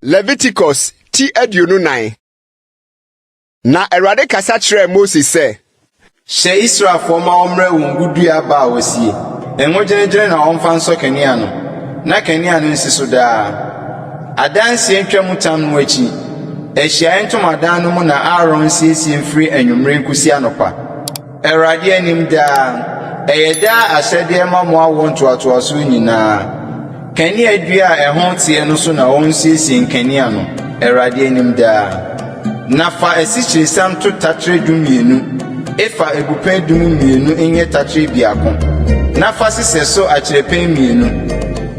Leviticus ti 24. Na Awurade kasa kyerɛɛ Mose sɛ. Hyɛ Israelfoɔ ma wɔmmrɛ wo ngodua aba a wɔasie. Ngo gyenegyene na wɔmfa nsɔ kanea no, na kanea no nsi so daa. Adanseɛ ntwamutam no akyi, ahyiaeɛ ntomadan no mu na Aaron nsiesie mfiri anwummerɛ nkɔsi anɔpa. Awurade anim daa. Ɛyɛ daa ahyɛdeɛ ma mo awoɔ ntoatoasoɔ nyinaa. Kanea dua a ɛho teɛ no so na wɔnsiesie nkanea no, Awurade anim daa. Na fa asikyiresiam to taterɛ 12, efa abupɛn du mu mmienu nyɛ taterɛ biako, na fa sesɛ so akyerɛpɛn mmienu,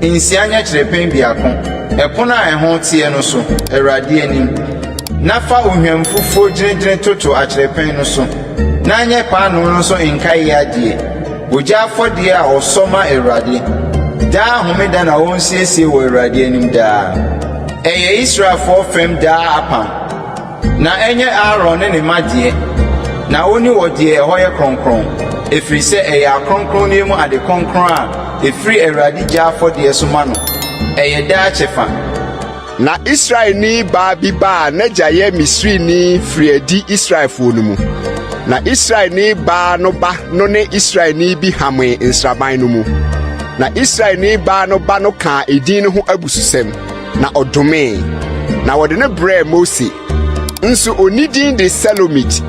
nsia nyɛ kyerɛpɛn biako, ɛpono a ɛho teɛ no so, Awurade anim. Na fa ohwamfufuo gyenegyene toto akyerɛpɛn no so, na nyɛ paanoo no so nkaeɛ adeɛ, ogya afɔdeɛ a ɔsɔ ma Awurade. Daa homeda na wɔnsiesie wɔ Awurade anim daa. Ɛyɛ Israelfoɔ fam daa apam. Na ɛnyɛ Aaron ne ne mma deɛ, na wɔnni wɔ deɛ ɛhɔ yɛ kronkron, ɛfiri sɛ ɛyɛ akronkronneɛ mu ade kronkron a ɛfiri Awurade gya afɔdeɛ so ma no. Ɛyɛ daa kyɛfa. Na Israelni baa bi ba a n'agya yɛ Misrini firii adi Israelfoɔ no mu. Na Israelni baa no ba no ne Israelni bi hamee nsraban no mu. Na Israelni baa no ba no kaa edin no ho abususɛm, na ɔdomee. Na wɔde no brɛɛ Mose. Nso onni din de Selomit,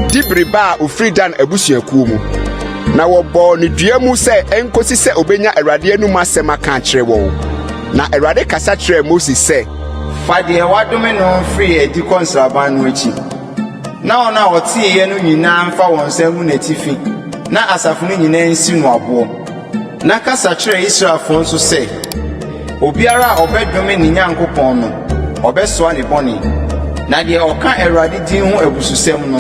Dibri ba a ofiri Dan abusuakuo mu. Na wɔbɔɔ no dua mu sɛ enkosi sɛ obenya Awurade anom asɛm aka akyerɛ wɔn. Na Awurade kasa kyerɛɛ Mose sɛ. Fa deɛ wɔadome no firi adi kɔ nsraban no akyi, na wɔn a wɔteeɛ no nyinaa mfa wɔn nsa ngu n'atifi, na asafo no nyinaa nsi no aboɔ. Na kasa kyerɛ Israelfoɔ nso sɛ, Obiara a ɔbɛdome ne Nyankopɔn no, ɔbɛsoa ne bɔne. Na deɛ ɔka Awurade din ho abususɛm no,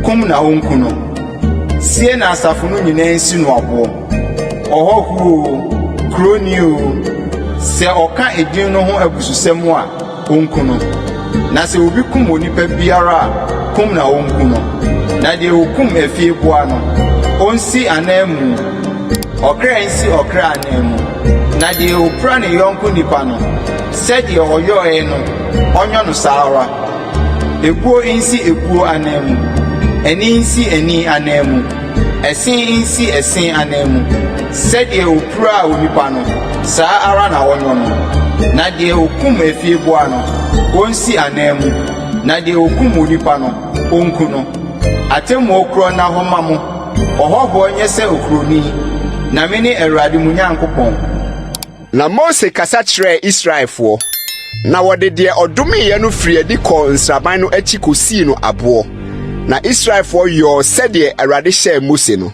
kum na ɔnku no. Sie na asafo no nyinaa nsi no aboɔ. Ɔhɔhoɔ oo, kuroni oo, sɛ ɔka edin no ho abususɛm a, ɔnku no. Na sɛ obi kum onipa biara a, kum na ɔnku no. Na deɛ ɔkum afieboa no, ɔnsi ananmu, ɔkra nsi ɔkra ananmu. Na deɛ ɔpira ne yɔnko nipa no, sɛdeɛ ɔyɔeɛ no, ɔnyɔ no saa ara. Ekuo nsi ekuo ananmu, ani nsi ani ananmu, ɛse nsi ɛse ananmu. Sɛdeɛ ɔpiraa onipa no, saa ara na ɔnyɔ no. Na deɛ ɔkum afieboa no, ɔnsi ananmu, na deɛ ɔkum onipa no, ɔnku no. Atemmuo korɔ nna hɔ mma mo, ɔhɔhoɔ nyɛ sɛ okuroni, na mene Awurade mo Nyankopɔn. Na Mose kasa kyerɛɛ Israelfoɔ, na wɔde deɛ ɔdomeeɛ no firii adi kɔɔ nsraban no akyi kɔsii no aboɔ. Na Israelfoɔ yɔɔ sɛdeɛ Awurade hyɛɛ Mose no.